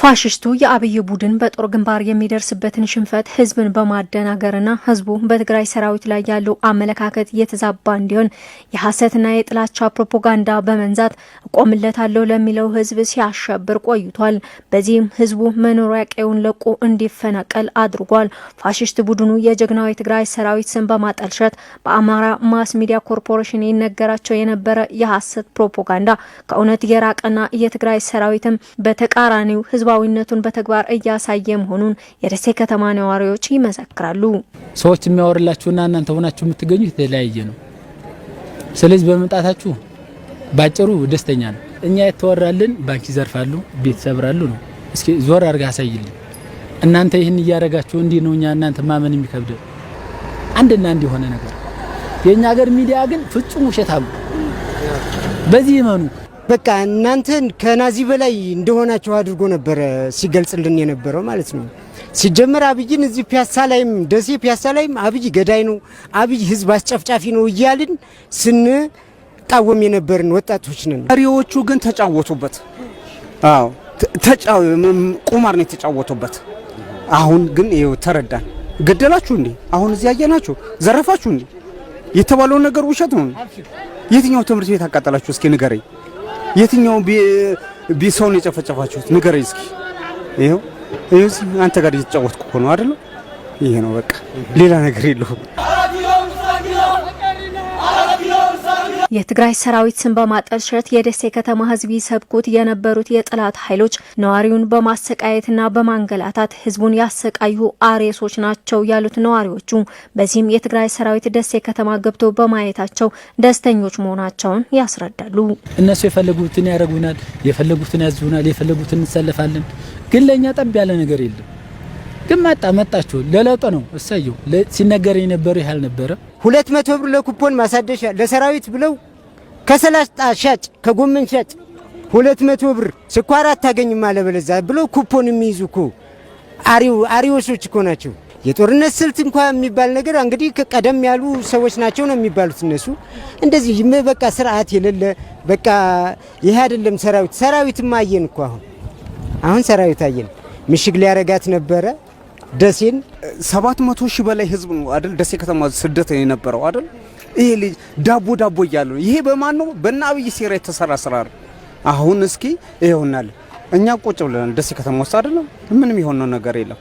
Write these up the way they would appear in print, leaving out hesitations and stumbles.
ፋሽስቱ የአብይ ቡድን በጦር ግንባር የሚደርስበትን ሽንፈት ህዝብን በማደናገርና ህዝቡ በትግራይ ሰራዊት ላይ ያለው አመለካከት የተዛባ እንዲሆን የሐሰትና የጥላቻ ፕሮፓጋንዳ በመንዛት እቆምለታለሁ ለሚለው ህዝብ ሲያሸብር ቆይቷል። በዚህም ህዝቡ መኖሪያ ቀዩን ለቆ እንዲፈናቀል አድርጓል። ፋሽስት ቡድኑ የጀግናው የትግራይ ሰራዊት ስም በማጠልሸት በአማራ ማስ ሚዲያ ኮርፖሬሽን ይነገራቸው የነበረ የሐሰት ፕሮፓጋንዳ ከእውነት የራቀና የትግራይ ሰራዊትም በተቃራኒው ህዝባዊነቱን በተግባር እያሳየ መሆኑን የደሴ ከተማ ነዋሪዎች ይመሰክራሉ። ሰዎች የሚያወርላችሁና እናንተ ሆናችሁ የምትገኙት የተለያየ ነው። ስለዚህ በመምጣታችሁ ባጭሩ ደስተኛ ነው። እኛ የተወራልን ባንክ ይዘርፋሉ፣ ቤት ይሰብራሉ ነው። እስኪ ዞር አድርጋ አሳይልን። እናንተ ይህን እያደረጋችሁ እንዲህ ነው እኛ እናንተ ማመን የሚከብደን አንድና አንድ የሆነ ነገር። የእኛ ሀገር ሚዲያ ግን ፍጹም ውሸታም፣ በዚህ ይመኑ። በቃ እናንተን ከናዚ በላይ እንደሆናችሁ አድርጎ ነበረ ሲገልጽልን የነበረው ማለት ነው። ሲጀመር አብይን እዚህ ፒያሳ ላይም፣ ደሴ ፒያሳ ላይም አብይ ገዳይ ነው፣ አብይ ህዝብ አስጨፍጫፊ ነው እያልን ስንቃወም የነበርን ወጣቶች ነን። መሪዎቹ ግን ተጫወቱበት። አዎ፣ ቁማር ነው የተጫወቱበት። አሁን ግን ይኸው ተረዳን። ገደላችሁ እንዴ? አሁን እዚህ ያየናችሁ ዘረፋችሁ እንዴ? የተባለውን ነገር ውሸት ነው። የትኛው ትምህርት ቤት አቃጠላችሁ? እስኪ ንገረኝ። የትኛው ሰውን የጨፈጨፋችሁት ንገረኝ እስኪ። ይኸው አንተ ጋር እየተጫወትኩ እኮ ነው አይደል? ይሄ ነው በቃ፣ ሌላ ነገር የለውም። የትግራይ ሰራዊት ስም በማጠልሸት የደሴ ከተማ ህዝብ ይሰብኩት የነበሩት የጠላት ኃይሎች ነዋሪውን በማሰቃየትና በማንገላታት ህዝቡን ያሰቃዩ አሬሶች ናቸው ያሉት ነዋሪዎቹ፣ በዚህም የትግራይ ሰራዊት ደሴ ከተማ ገብቶ በማየታቸው ደስተኞች መሆናቸውን ያስረዳሉ። እነሱ የፈለጉትን ያደርጉናል፣ የፈለጉትን ያዙናል፣ የፈለጉትን እንሰለፋለን። ግን ለእኛ ጠብ ያለ ነገር የለም። ግን መጣ መጣችሁ ለለውጥ ነው፣ እሰየው። ሲነገር የነበረው ይህ አልነበረ። 200 ብር ለኩፖን ማሳደሻ ለሰራዊት ብለው ከሰላጣ ሻጭ፣ ከጎመን ሻጭ 200 ብር፣ ስኳር አታገኝም አለበለዚያ ብለው ኩፖን የሚይዙ እኮ አሪዎሶች እኮ ናቸው። የጦርነት ስልት እንኳ የሚባል ነገር እንግዲህ ቀደም ያሉ ሰዎች ናቸው ነው የሚባሉት እነሱ። እንደዚህ በቃ ስርዓት የሌለ፣ በቃ ይሄ አይደለም ሰራዊት። ሰራዊትማ አየን እኮ፣ አሁን አሁን ሰራዊት አየን። ምሽግ ሊያረጋት ነበረ ደሴን። 700,000 በላይ ህዝብ ነው አይደል? ደሴ ከተማ ስደት የነበረው አይደል? ይሄ ልጅ ዳቦ ዳቦ እያለ ነው። ይሄ በማን ነው? በእነ አብይ ሴራ የተሰራ ስራ ነው። አሁን እስኪ ይኸውናል፣ እኛ ቁጭ ብለናል ደሴ ከተማ ውስጥ አይደለም። ምንም የሆነው ነገር የለም።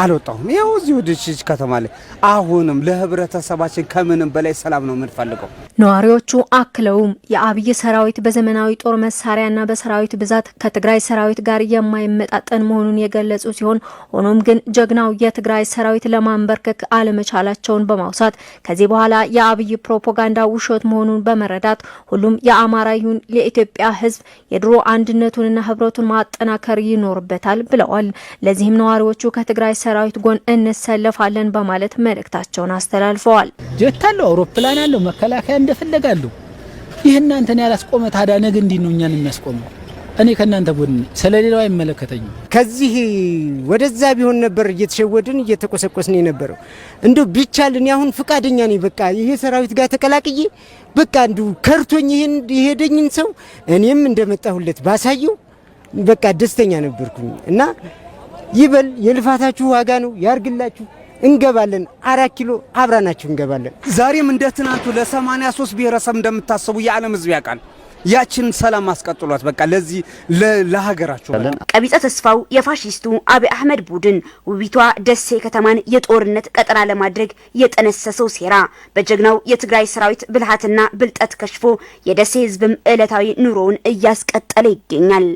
አልወጣሁም። ይኸው እዚሁ ደሴ ከተማ ላይ። አሁንም ለህብረተሰባችን ከምንም በላይ ሰላም ነው የምንፈልገው። ነዋሪዎቹ አክለውም የአብይ ሰራዊት በዘመናዊ ጦር መሳሪያና በሰራዊት ብዛት ከትግራይ ሰራዊት ጋር የማይመጣጠን መሆኑን የገለጹ ሲሆን፣ ሆኖም ግን ጀግናው የትግራይ ሰራዊት ለማንበርከክ አለመቻላቸውን በማውሳት ከዚህ በኋላ የአብይ ፕሮፓጋንዳ ውሸት መሆኑን በመረዳት ሁሉም የአማራ ይሁን የኢትዮጵያ ሕዝብ የድሮ አንድነቱንና ህብረቱን ማጠናከር ይኖርበታል ብለዋል። ለዚህም ነዋሪዎቹ ከትግራይ ሰራዊት ጎን እንሰለፋለን በማለት መልእክታቸውን አስተላልፈዋል። ጀት አለው፣ አውሮፕላን አለው፣ መከላከያ እንደፈለጋለሁ። ይህ እናንተን ያላስቆመ ታዲያ ነገ እንዲህ ነው እኛን የሚያስቆመው? እኔ ከእናንተ ጎን፣ ስለሌላው አይመለከተኝም። ከዚህ ወደዛ ቢሆን ነበር እየተሸወድን እየተቆሰቆስን የነበረው። እንዲሁ ቢቻል እኔ አሁን ፍቃደኛ ነኝ። በቃ ይሄ ሰራዊት ጋር ተቀላቅዬ በቃ እንዲሁ ከርቶኝ ይሄን የሄደኝን ሰው እኔም እንደመጣሁለት ባሳየው በቃ ደስተኛ ነበርኩኝ። እና ይበል፣ የልፋታችሁ ዋጋ ነው ያርግላችሁ። እንገባለን፣ 4 ኪሎ አብራናችሁ እንገባለን። ዛሬም እንደ ትናንቱ ለ83 ብሔረሰብ እንደምታስቡ የዓለም ሕዝብ ያውቃል። ያችን ሰላም አስቀጥሏት። በቃ ለዚህ ለሀገራችሁ። ቀቢጸ ተስፋው የፋሽስቱ አብይ አህመድ ቡድን ውቢቷ ደሴ ከተማን የጦርነት ቀጠና ለማድረግ የጠነሰሰው ሴራ በጀግናው የትግራይ ሰራዊት ብልሃትና ብልጠት ከሽፎ የደሴ ህዝብም ዕለታዊ ኑሮውን እያስቀጠለ ይገኛል።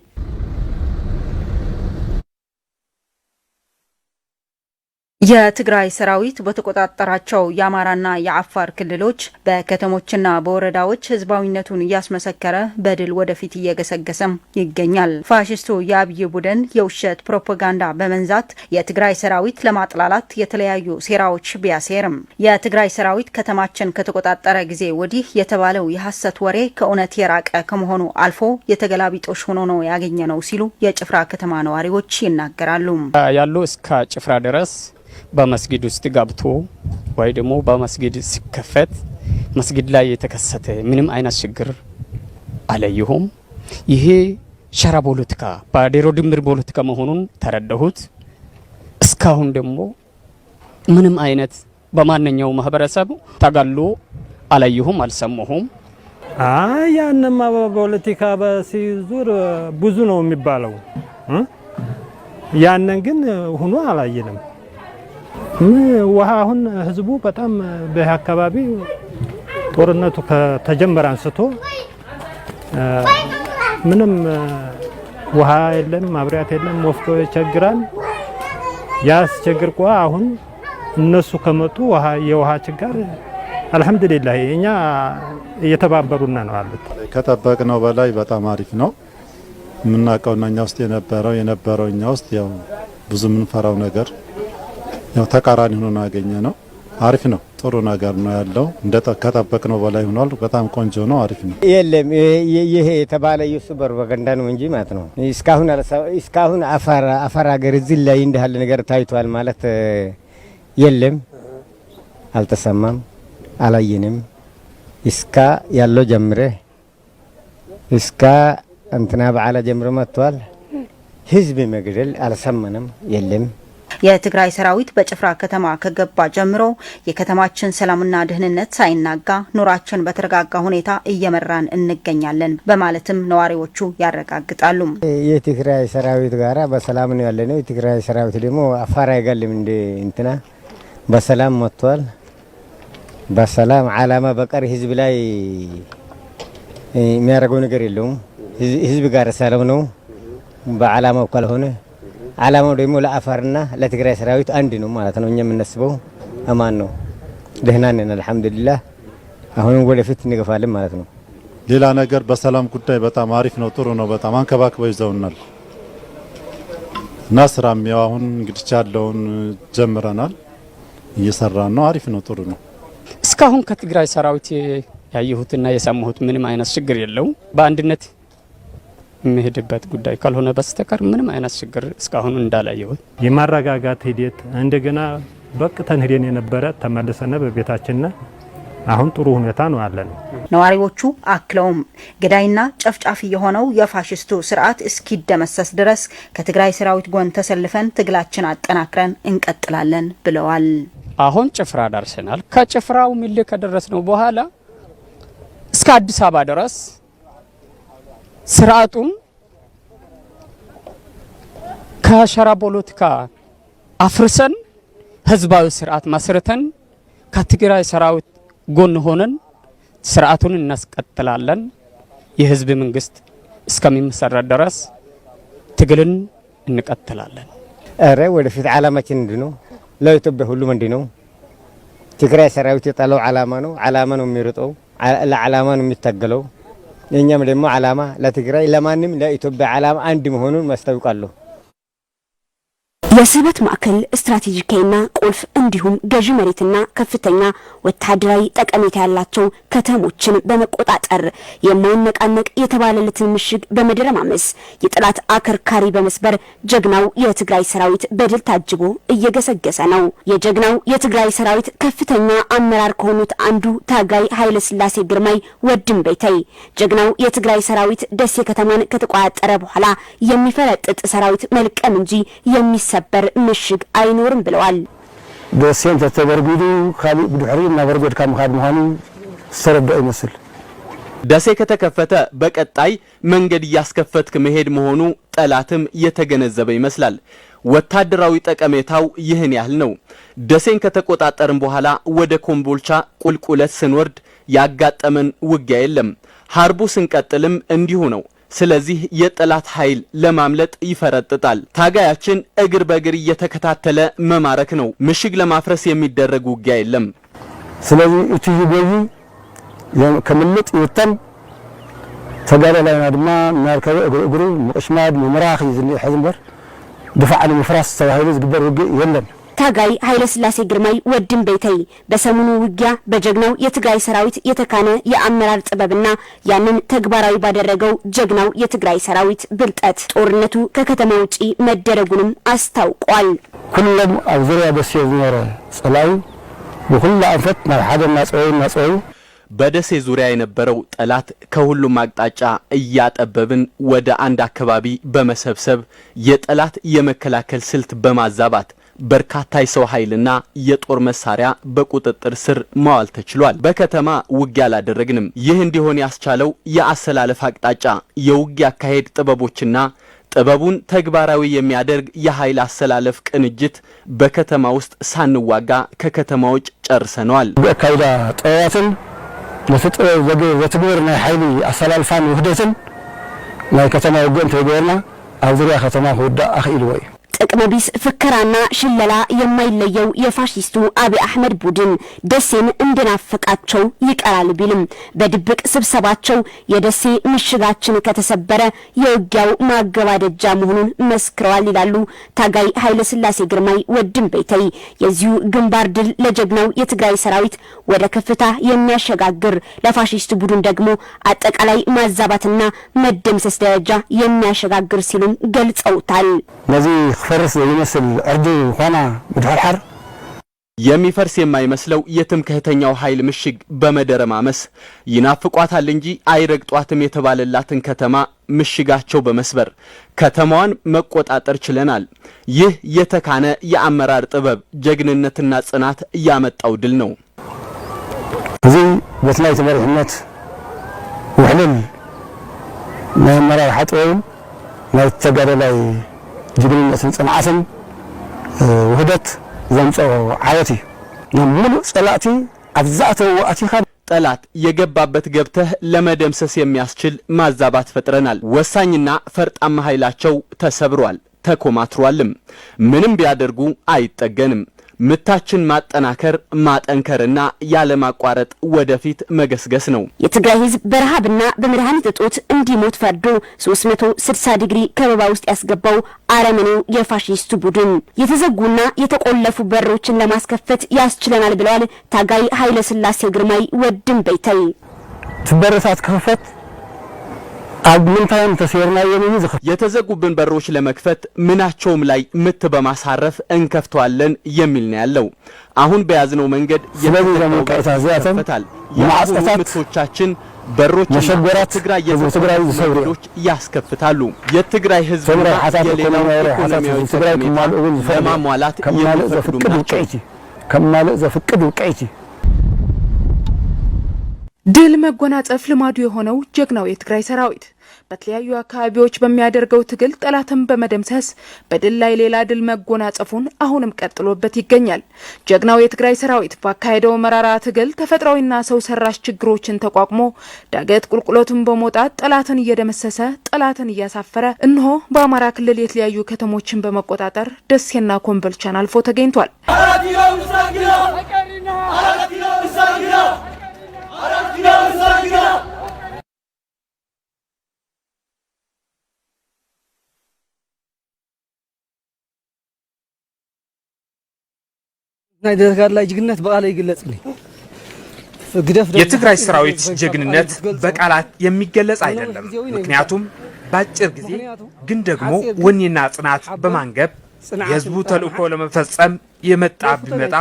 የትግራይ ሰራዊት በተቆጣጠራቸው የአማራና የአፋር ክልሎች በከተሞችና በወረዳዎች ህዝባዊነቱን እያስመሰከረ በድል ወደፊት እየገሰገሰም ይገኛል። ፋሽስቱ የአብይ ቡድን የውሸት ፕሮፓጋንዳ በመንዛት የትግራይ ሰራዊት ለማጥላላት የተለያዩ ሴራዎች ቢያሴርም የትግራይ ሰራዊት ከተማችን ከተቆጣጠረ ጊዜ ወዲህ የተባለው የሐሰት ወሬ ከእውነት የራቀ ከመሆኑ አልፎ የተገላቢጦሽ ሆኖ ነው ያገኘነው ሲሉ የጭፍራ ከተማ ነዋሪዎች ይናገራሉ። ያሉ እስከ ጭፍራ ድረስ በመስጊድ ውስጥ ገብቶ ወይ ደግሞ በመስጊድ ሲከፈት መስጊድ ላይ የተከሰተ ምንም አይነት ችግር አላየሁም። ይሄ ሸራ ፖለቲካ ባዴሮ ድምር ፖለቲካ መሆኑን ተረዳሁት። እስካሁን ደግሞ ምንም አይነት በማንኛው ማህበረሰብ ተጋሎ አላየሁም፣ አልሰማሁም። አይ ያንማ በፖለቲካ በሲዙር ብዙ ነው የሚባለው። ያንን ግን ሆኖ አላየንም። ውሃ አሁን ህዝቡ በጣም በዚህ አካባቢ ጦርነቱ ከተጀመረ አንስቶ ምንም ውሃ የለም፣ ማብሪያት የለም፣ ወፍጮ ይቸግራል። ያስቸግር ቋ አሁን እነሱ ከመጡ ውሃ የውሃ ችግር አልሐምዱሊላህ እኛ እየተባበሩና ነው አሉት። ከጠበቅነው በላይ በጣም አሪፍ ነው። የምናውቀውና እኛ ውስጥ የነበረው እኛ ውስጥ ያው ብዙ የምንፈራው ነገር ያው ተቃራኒ ሆኖ ያገኘ ነው። አሪፍ ነው። ጥሩ ነገር ነው ያለው። እንደ ከጠበቅነው በላይ ሆኗል። በጣም ቆንጆ ነው። አሪፍ ነው። የለም፣ ይሄ የተባለ የሱ ፕሮፓጋንዳ ነው እንጂ ማለት ነው። እስካሁን አፋር ሀገር እዚህ ላይ እንዲህ ያለ ነገር ታይቷል ማለት የለም። አልተሰማም፣ አላየንም። እስካ ያለው ጀምረ እስካ እንትና በዓላ ጀምሮ መጥቷል። ህዝብ መግደል አልሰማንም፣ የለም። የትግራይ ሰራዊት በጭፍራ ከተማ ከገባ ጀምሮ የከተማችን ሰላምና ደህንነት ሳይናጋ ኑሯችን በተረጋጋ ሁኔታ እየመራን እንገኛለን በማለትም ነዋሪዎቹ ያረጋግጣሉ። የትግራይ ሰራዊት ጋራ በሰላም ነው ያለነው። የትግራይ ሰራዊት ደግሞ አፋር አይገልም እንደ እንትና በሰላም መጥቷል። በሰላም አላማ በቀር ህዝብ ላይ የሚያደርገው ነገር የለውም። ህዝብ ጋር ሰላም ነው። በአላማው ካልሆነ አላማው ደግሞ ለአፋርና ለትግራይ ሰራዊት አንድ ነው ማለት ነው። እኛ የምናስበው አማን ነው። ደህና ነን፣ አልሐምዱሊላህ። አሁንም ወደፊት እንገፋለን ማለት ነው። ሌላ ነገር በሰላም ጉዳይ በጣም አሪፍ ነው፣ ጥሩ ነው። በጣም አንከባክበው ይዘውናል እና ስራም ያው አሁን እንግዲህ ያለውን ጀምረናል፣ እየሰራን ነው። አሪፍ ነው፣ ጥሩ ነው። እስካሁን ከትግራይ ሰራዊት ያየሁትና የሰማሁት ምንም አይነት ችግር የለውም። በአንድነት የሚሄድበት ጉዳይ ካልሆነ በስተቀር ምንም አይነት ችግር እስካሁን እንዳላየሁት። የማረጋጋት ሂደት እንደገና በቅተን ሂደን የነበረ ተመልሰነ በቤታችን አሁን ጥሩ ሁኔታ ነው ያለን። ነዋሪዎቹ አክለውም ገዳይና ጨፍጫፊ የሆነው የፋሽስቱ ስርዓት እስኪደመሰስ ድረስ ከትግራይ ሰራዊት ጎን ተሰልፈን ትግላችን አጠናክረን እንቀጥላለን ብለዋል። አሁን ጭፍራ ደርሰናል። ከጭፍራው ሚሌ ከደረስነው በኋላ እስከ አዲስ አበባ ድረስ ስርዓቱን ከሸራ ፖለቲካ አፍርሰን ህዝባዊ ስርዓት መስርተን ከትግራይ ሰራዊት ጎን ሆነን ስርዓቱን እናስቀጥላለን። የህዝብ መንግስት እስከሚመሰረት ድረስ ትግልን እንቀጥላለን። ኧረ ወደፊት አላማችን እንድ ነው። ለኢትዮጵያ ሁሉም እንድ ነው። ትግራይ ሰራዊት የጣለው አላማ ነው። አላማ ነው የሚሮጠው፣ ለዓላማ ነው የሚታገለው። የእኛም ደግሞ አላማ ለትግራይ ለማንም ለኢትዮጵያ አላማ አንድ መሆኑን ማስታውቃለሁ። የስበት ማዕከል ስትራቴጂካዊና ቁልፍ እንዲሁም ገዢ መሬትና ከፍተኛ ወታደራዊ ጠቀሜታ ያላቸው ከተሞችን በመቆጣጠር የማይነቃነቅ የተባለለትን ምሽግ በመደረማመስ የጠላት አከርካሪ በመስበር ጀግናው የትግራይ ሰራዊት በድል ታጅቦ እየገሰገሰ ነው። የጀግናው የትግራይ ሰራዊት ከፍተኛ አመራር ከሆኑት አንዱ ታጋይ ኃይለ ሥላሴ ግርማይ ወድም ቤተይ ጀግናው የትግራይ ሰራዊት ደሴ ከተማን ከተቆጣጠረ በኋላ የሚፈረጥጥ ሰራዊት መልቀም እንጂ የሚሰበር ምሽግ አይኖርም ብለዋል። ደሴ እንተተበርጊዱ ካሊእ ብድሕሪ እናበርጎድካ ምኻድ ምዃኑ ዝተረድኦ ይመስል። ደሴ ከተከፈተ በቀጣይ መንገድ እያስከፈትክ መሄድ መሆኑ ጠላትም የተገነዘበ ይመስላል። ወታደራዊ ጠቀሜታው ይህን ያህል ነው። ደሴን ከተቆጣጠርን በኋላ ወደ ኮምቦልቻ ቁልቁለት ስንወርድ ያጋጠመን ውጊያ የለም። ሀርቡ ስንቀጥልም እንዲሁ ነው። ስለዚህ የጠላት ኃይል ለማምለጥ ይፈረጥጣል። ታጋያችን እግር በእግር እየተከታተለ መማረክ ነው። ምሽግ ለማፍረስ የሚደረግ ውጊያ የለም። ስለዚ እቲ ጎይ ከምልጥ ይውተን ተጋዳላይና ድማ እናርከበ እግሪ እግሩ ምቅሽማድ ምምራኽ እዩ ዝኒአ ሕዚ እምበር ድፋዕ ንምፍራስ ተባሂሉ ዝግበር ውግእ የለን። ታጋይ ኃይለ ሥላሴ ግርማይ ወድም ቤተይ በሰሞኑ ውጊያ በጀግናው የትግራይ ሰራዊት የተካነ የአመራር ጥበብና ያንን ተግባራዊ ባደረገው ጀግናው የትግራይ ሰራዊት ብልጠት ጦርነቱ ከከተማ ውጪ መደረጉንም አስታውቋል። ኩሎም ኣብ ዙርያ ደሴ ዝነበረ ፀላኢ ብኩሉ ኣንፈት ናብ ሓደ እናፀወዩ እናፀወዩ በደሴ ዙሪያ የነበረው ጠላት ከሁሉም አቅጣጫ እያጠበብን ወደ አንድ አካባቢ በመሰብሰብ የጠላት የመከላከል ስልት በማዛባት በርካታ የሰው ኃይልና የጦር መሳሪያ በቁጥጥር ስር ማዋል ተችሏል። በከተማ ውጊያ አላደረግንም። ይህ እንዲሆን ያስቻለው የአሰላለፍ አቅጣጫ፣ የውጊያ አካሄድ ጥበቦችና ጥበቡን ተግባራዊ የሚያደርግ የኃይል አሰላለፍ ቅንጅት በከተማ ውስጥ ሳንዋጋ ከከተማ ውጭ ጨርሰነዋል። ኣካይዳ ጥበባትን ነቲ ጥበብ ዘትግብር ናይ ሓይሊ ኣሰላልፋን ውህደትን ናይ ከተማ ውግእ እንተይገበርና ኣብ ዙርያ ከተማ ክውዳእ ኣኽኢልዎ እዩ። ጥቅመቢስ ፍከራና ሽለላ የማይለየው የፋሽስቱ አብይ አህመድ ቡድን ደሴን እንደናፈቃቸው ይቀራል ቢልም በድብቅ ስብሰባቸው የደሴ ምሽጋችን ከተሰበረ የውጊያው ማገባደጃ መሆኑን መስክረዋል ይላሉ ታጋይ ኃይለ ሥላሴ ግርማይ ወድም ቤተይ። የዚሁ ግንባር ድል ለጀግናው የትግራይ ሰራዊት ወደ ከፍታ የሚያሸጋግር፣ ለፋሽስቱ ቡድን ደግሞ አጠቃላይ ማዛባትና መደምሰስ ደረጃ የሚያሸጋግር ሲሉም ገልጸውታል። ነዚ ክፈርስ ዘይመስል ዕርዲ ኳና ምድሕርሓር የሚፈርስ የማይመስለው የትምክህተኛው ኃይል ምሽግ በመደረማመስ ይናፍቋታል እንጂ አይረግጧትም የተባለላትን ከተማ ምሽጋቸው በመስበር ከተማዋን መቆጣጠር ችለናል። ይህ የተካነ የአመራር ጥበብ፣ ጀግንነትና ጽናት ያመጣው ድል ነው። እዚ በቲ ናይቲ መሪሕነት ውሕልል ናይ ኣመራርሓ ጥበብን ናይ ተጋዳላይ ጅግንነትን ፅንዓትን ውህደት ዘምፅኦ ዓወት እዩ። ናብ ሙሉእ ፀላእቲ ኣብ ዝኣተውዎ ኣቲኻ ጠላት የገባበት ገብተህ ለመደምሰስ የሚያስችል ማዛባት ፈጥረናል። ወሳኝና ፈርጣማ ኃይላቸው ተሰብሯል፣ ተኮማትሯልም። ምንም ቢያደርጉ አይጠገንም። ምታችን ማጠናከር፣ ማጠንከርና ያለማቋረጥ ወደፊት መገስገስ ነው። የትግራይ ህዝብ በረሃብና በመድኃኒት እጦት እንዲሞት ፈርዶ 360 ዲግሪ ከበባ ውስጥ ያስገባው አረመኔው የፋሽስቱ ቡድን የተዘጉና የተቆለፉ በሮችን ለማስከፈት ያስችለናል ብለዋል ታጋይ ኃይለ ሥላሴ ግርማይ ወድም በይተይ። በርታት ክፍፈት ኣብ ምንታይም ተሰይርናዮም እዩ ዝኽፈት። የተዘጉብን በሮች ለመክፈት ምናቸውም ላይ ምት በማሳረፍ እንከፍተዋለን የሚል ነው ያለው። አሁን በያዝነው መንገድ ስለዚ እዞም ውቃኢታት እዚኣቶም ይከፈታል። የአሁኑ ማዕፆታት ምቶቻችን በሮችና መሸጎራት ትግራይ ህዝቢ ትግራይ ዝሰብሩ እዮም። መንገዶች ያስከፍታሉ። የትግራይ ህዝብና ትግራይ ሓታት የሌላው ኢኮኖሚያዊ ረብሓታት ኢኮኖሚያዊ ህዝቢ ትግራይ ጠቀሜታ ክማልኡ እውን ዝፈቅድ ለማሟላት ከማልእ የሚፈቅዱ ዘፍቅድ ናቸው። ውቅዒት እዩ። ከማልእ ዘፍቅድ ውቅዒት እዩ። ድል መጎናጸፍ ልማዱ የሆነው ጀግናው የትግራይ ሰራዊት በተለያዩ አካባቢዎች በሚያደርገው ትግል ጠላትን በመደምሰስ በድል ላይ ሌላ ድል መጎናጸፉን አሁንም ቀጥሎበት ይገኛል። ጀግናው የትግራይ ሰራዊት ባካሄደው መራራ ትግል ተፈጥሯዊና ሰው ሰራሽ ችግሮችን ተቋቁሞ ዳገት ቁልቁለቱን በመውጣት ጠላትን እየደመሰሰ፣ ጠላትን እያሳፈረ እነሆ በአማራ ክልል የተለያዩ ከተሞችን በመቆጣጠር ደሴና ኮምቦልቻን አልፎ ተገኝቷል። ናይ ተጋዳላይ ጅግንነት በቃል አይግለጽልኝ። ግደፍ የትግራይ ሰራዊት ጀግንነት በቃላት የሚገለጽ አይደለም። ምክንያቱም በአጭር ጊዜ ግን ደግሞ ወኔና ጽናት በማንገብ የህዝቡ ተልእኮ ለመፈጸም የመጣ ቢመጣ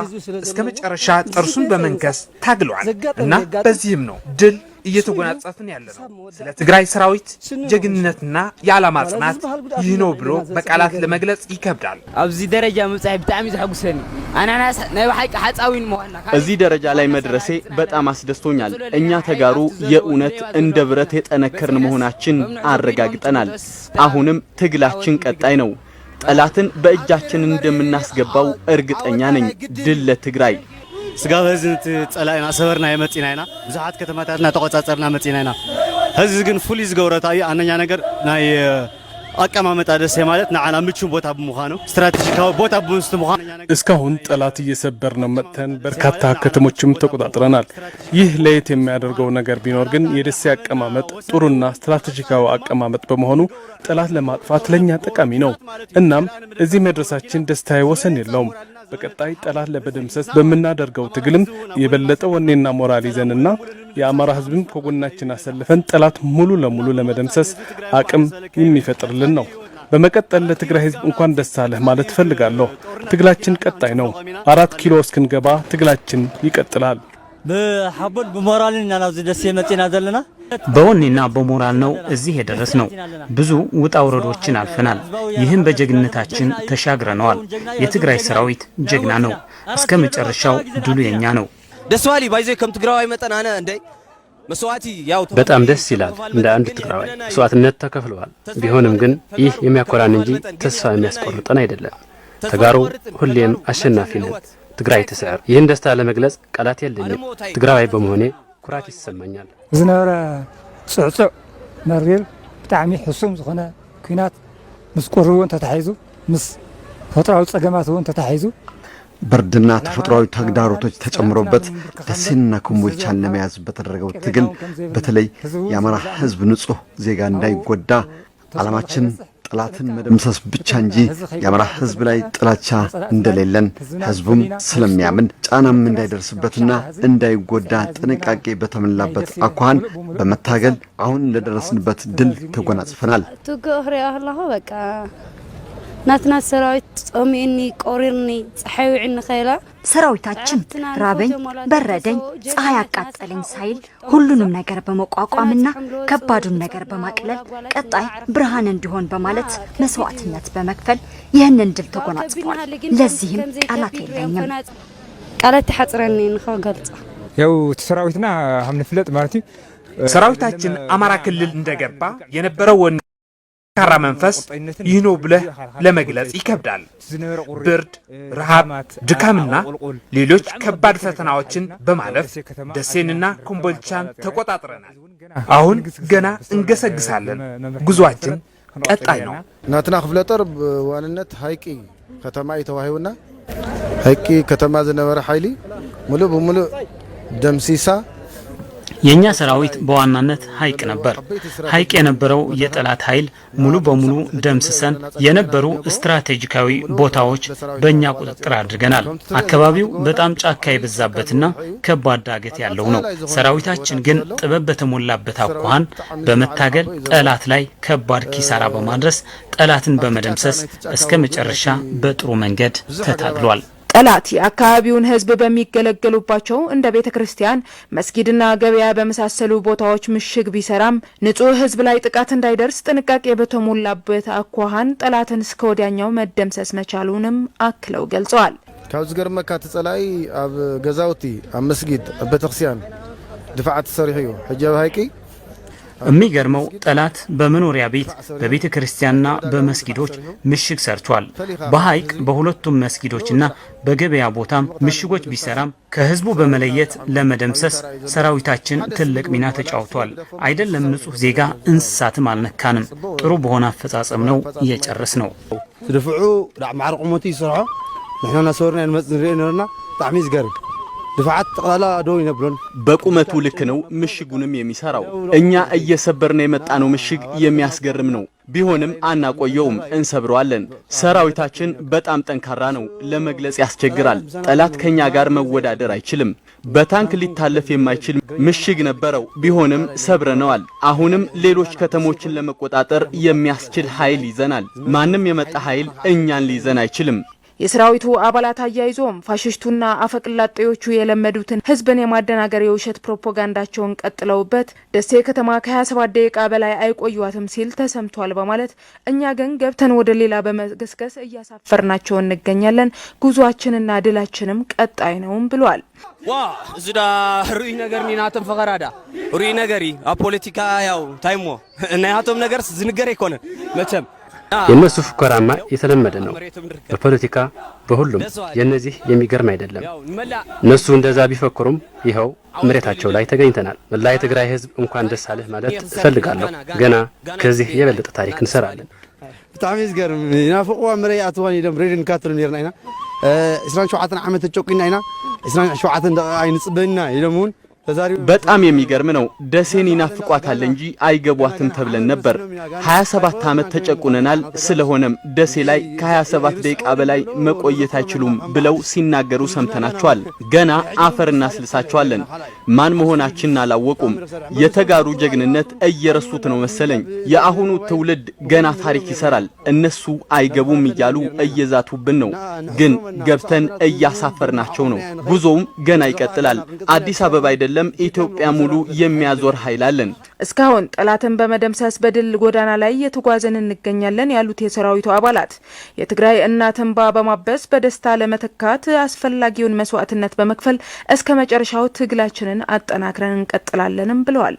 እስከ መጨረሻ ጥርሱን በመንከስ ታግሏል እና በዚህም ነው ድል እየተጎናጸፍን ያለ ነው። ስለ ትግራይ ሰራዊት ጀግንነትና የዓላማ ጽናት ይህ ነው ብሎ በቃላት ለመግለጽ ይከብዳል። ኣብዚ ደረጃ ምብፃሕ ብጣዕሚ ዘሐጉሰኒ ኣነ ናይ ብሓቂ ሓፃዊን ምኳንና እዚህ ደረጃ ላይ መድረሴ በጣም አስደስቶኛል። እኛ ተጋሩ የእውነት እንደ ብረት የጠነከርን መሆናችን አረጋግጠናል። አሁንም ትግላችን ቀጣይ ነው። ጠላትን በእጃችን እንደምናስገባው እርግጠኛ ነኝ። ድል ለትግራይ! ስጋብ ህዚ ፀላኢና ሰበርና የመፂና ኢና፣ ብዙሓት ከተማታትና ተቆፃፀርና መፂና ኢና። ህዚ ግን ፍሉይ ዝገብሮ እንታይ እዩ? አንደኛ ነገር ናይ አቀማመጣ ደሴ ማለት ንዓና ምቹው ቦታ ብምዃኑ፣ ስትራቴጂካዊ ቦታ ብምስቲ ምዃኑ። እስካሁን ጠላት እየሰበር ነው መጥተን በርካታ ከተሞችም ተቆጣጥረናል። ይህ ለየት የሚያደርገው ነገር ቢኖር ግን የደሴ አቀማመጥ ጥሩና ስትራቴጂካዊ አቀማመጥ በመሆኑ ጠላት ለማጥፋት ለእኛ ጠቃሚ ነው። እናም እዚህ መድረሳችን ደስታዬ ወሰን የለውም። በቀጣይ ጠላት ለመደምሰስ በምናደርገው ትግልም የበለጠ ወኔና ሞራል ይዘንና የአማራ ሕዝብም ከጎናችን አሰልፈን ጠላት ሙሉ ለሙሉ ለመደምሰስ አቅም የሚፈጥርልን ነው። በመቀጠል ለትግራይ ሕዝብ እንኳን ደስ አለህ ማለት እፈልጋለሁ። ትግላችን ቀጣይ ነው። 4 ኪሎ እስክንገባ ትግላችን ይቀጥላል። ብሓቦን ብሞራልን ኢና ናብዚ ደሴ መፂና ዘለና። በወኔና በሞራል ነው እዚህ የደረስነው። ብዙ ውጣ ውረዶችን አልፈናል። ይህም በጀግንነታችን ተሻግረነዋል። የትግራይ ሰራዊት ጀግና ነው። እስከ መጨረሻው ድሉ የኛ ነው። ደስ በሃሊ ባይዘ ከም ትግራዋይ መጠን ኣነ እንደይ መስዋዕቲ ያው በጣም ደስ ይላል። እንደ አንድ ትግራዋይ መስዋዕትነት ተከፍለዋል። ቢሆንም ግን ይህ የሚያኮራን እንጂ ተስፋ የሚያስቆርጠን አይደለም። ተጋሩ ሁሌም አሸናፊ ነን። ትግራይ ትስዕር። ይህን ደስታ ለመግለጽ ቃላት የለኝም። ትግራዋይ በመሆኔ ኩራት ይሰማኛል። ዝነበረ ጽዕጹዕ መሪር ብጣዕሚ ሕሱም ዝኾነ ኩናት ምስ ቁሪ እውን ተታሒዙ፣ ምስ ተፈጥሯዊ ፀገማት እውን ተታሒዙ፣ ብርድና ተፈጥሯዊ ተግዳሮቶች ተጨምሮበት ደሴንና ኮምቦልቻን ለመያዝ በተደረገው ትግል በተለይ የአማራ ሕዝብ ንጹህ ዜጋ እንዳይጎዳ፣ ዓላማችን ጠላትን መደምሰስ ብቻ እንጂ የአማራ ሕዝብ ላይ ጥላቻ እንደሌለን ሕዝቡም ስለሚያምን፣ ጫናም እንዳይደርስበትና እንዳይጎዳ ጥንቃቄ በተሞላበት አኳኋን በመታገል አሁን ለደረስንበት ድል ተጎናጽፈናል። ትውግእ ክሪኦ ከለኹ በቃ ናትና ሰራዊት ፀሚኡኒ፣ ቆሪርኒ፣ ፀሓይ ውዒኒ ኸይላ ሰራዊታችን ራበኝ፣ በረደኝ፣ ፀሐይ አቃጠለኝ ሳይል ሁሉንም ነገር በመቋቋምና ከባዱን ነገር በማቅለል ቀጣይ ብርሃን እንዲሆን በማለት መስዋዕትነት በመክፈል ይህንን ድል ተጎናጽፏል። ለዚህም ቃላት የለኝም። ቃላት ይሓፅረኒ ንክገልፆ። ያው እቲ ሰራዊትና ከም ንፍለጥ ማለት እዩ። ሰራዊታችን አማራ ክልል እንደገባ የነበረው ወኔ፣ ጠንካራ መንፈስ ይህ ነው ብለህ ለመግለጽ ይከብዳል። ብርድ፣ ረሃብ፣ ድካምና ሌሎች ከባድ ፈተናዎችን በማለፍ ደሴንና ኮምቦልቻን ተቆጣጥረናል። አሁን ገና እንገሰግሳለን። ጉዟችን ቀጣይ ነው። ናትና ክፍለ ጦር ብዋንነት ሃይቂ ከተማ እዩ ተዋሂቡና፣ ሃይቂ ከተማ ዝነበረ ሓይሊ ሙሉእ ብሙሉእ ደምሲሳ የኛ ሰራዊት በዋናነት ሀይቅ ነበር። ሀይቅ የነበረው የጠላት ኃይል ሙሉ በሙሉ ደምስሰን የነበሩ ስትራቴጂካዊ ቦታዎች በእኛ ቁጥጥር አድርገናል። አካባቢው በጣም ጫካ የበዛበትና ከባድ ዳገት ያለው ነው። ሰራዊታችን ግን ጥበብ በተሞላበት አኳኋን በመታገል ጠላት ላይ ከባድ ኪሳራ በማድረስ ጠላትን በመደምሰስ እስከ መጨረሻ በጥሩ መንገድ ተታግሏል። ጠላት የአካባቢውን ሕዝብ በሚገለገሉባቸው እንደ ቤተ ክርስቲያን፣ መስጊድና ገበያ በመሳሰሉ ቦታዎች ምሽግ ቢሰራም ንጹህ ሕዝብ ላይ ጥቃት እንዳይደርስ ጥንቃቄ በተሞላበት አኳኋን ጠላትን እስከ ወዲያኛው መደምሰስ መቻሉንም አክለው ገልጸዋል። ካብ ዝገርመካ እቲ ጸላኢ ኣብ ገዛውቲ፣ ኣብ መስጊድ፣ ኣብ ቤተክርስትያን ድፋዓት ተሰሪሑ እዩ። ሕጂ ኣብ ሃይቂ የሚገርመው ጠላት በመኖሪያ ቤት፣ በቤተ ክርስቲያንና በመስጊዶች ምሽግ ሰርቷል። በሐይቅ በሁለቱም መስጊዶችና በገበያ ቦታም ምሽጎች ቢሰራም ከህዝቡ በመለየት ለመደምሰስ ሰራዊታችን ትልቅ ሚና ተጫውቷል። አይደለም ንጹህ ዜጋ እንስሳትም አልነካንም። ጥሩ በሆነ አፈጻጸም ነው የጨረስነው። ድፍዑ ማዕረ ቁመቱ ይስርሖ ንሕና እናሰበርና ንመፅእ ንሪኦ ነርና። ብጣዕሚ እዩ ዝገርም፣ ድፋዓት ጠቕላላ ደው ይነብሎን። በቁመቱ ልክ ነው ምሽጉንም የሚሰራው። እኛ እየሰበርን የመጣነው ምሽግ የሚያስገርም ነው። ቢሆንም አናቆየውም፣ እንሰብረዋለን። ሰራዊታችን በጣም ጠንካራ ነው፣ ለመግለጽ ያስቸግራል። ጠላት ከኛ ጋር መወዳደር አይችልም። በታንክ ሊታለፍ የማይችል ምሽግ ነበረው፣ ቢሆንም ሰብረነዋል። አሁንም ሌሎች ከተሞችን ለመቆጣጠር የሚያስችል ኃይል ይዘናል። ማንም የመጣ ኃይል እኛን ሊይዘን አይችልም። የሰራዊቱ አባላት አያይዞም ፋሽስቱና አፈቀላጤዎቹ የለመዱትን ህዝብን የማደናገር የውሸት ፕሮፓጋንዳቸውን ቀጥለውበት ደሴ ከተማ ከ27 ደቂቃ በላይ አይቆዩዋትም ሲል ተሰምቷል በማለት፣ እኛ ግን ገብተን ወደ ሌላ በመገስገስ እያሳፈርናቸው እንገኛለን። ጉዟችንና ድላችንም ቀጣይ ነውም ብሏል። ዋ እዚ ዳ ርኡይ ነገር ናቶም ፈኸራዳ ርኡይ ነገር ኣብ ፖለቲካ ያው እንታይ እሞ ናያቶም ነገር ዝንገር ኣይኮነን መቸም። የእነሱ ፉከራማ የተለመደ ነው። በፖለቲካ በሁሉም የእነዚህ የሚገርም አይደለም። እነሱ እንደዛ ቢፈክሩም ይኸው መሬታቸው ላይ ተገኝተናል። መላ የትግራይ ሕዝብ እንኳን ደስ አለህ ማለት እፈልጋለሁ። ገና ከዚህ የበለጠ ታሪክ እንሰራለን። ብጣዕሚ እዩ ዝገርም። ይናፍቕዋ መረይ ኣትዋን ኢሎም ready ንካተሎም ነርና ኢና። 27 ዓመት ተጨቂና ኢና፣ 27 ደቂቃ ኣይንፅበና ኢሎም እውን። በጣም የሚገርም ነው። ደሴን ይናፍቋታል እንጂ አይገቧትም ተብለን ነበር። 27 ዓመት ተጨቁነናል። ስለሆነም ደሴ ላይ ከ27 ደቂቃ በላይ መቆየት አይችሉም ብለው ሲናገሩ ሰምተናቸዋል። ገና አፈር እናስልሳቸዋለን። ማን መሆናችንን አላወቁም። የተጋሩ ጀግንነት እየረሱት ነው መሰለኝ። የአሁኑ ትውልድ ገና ታሪክ ይሰራል። እነሱ አይገቡም እያሉ እየዛቱብን ነው፣ ግን ገብተን እያሳፈርናቸው ነው። ጉዞውም ገና ይቀጥላል። አዲስ አበባ አይደለም ኢትዮጵያ ሙሉ የሚያዞር ኃይል አለን። እስካሁን ጠላትን በመደምሰስ በድል ጎዳና ላይ እየተጓዝን እንገኛለን ያሉት የሰራዊቱ አባላት፣ የትግራይ እናት እንባ በማበስ በደስታ ለመተካት አስፈላጊውን መስዋዕትነት በመክፈል እስከ መጨረሻው ትግላችንን አጠናክረን እንቀጥላለንም ብለዋል።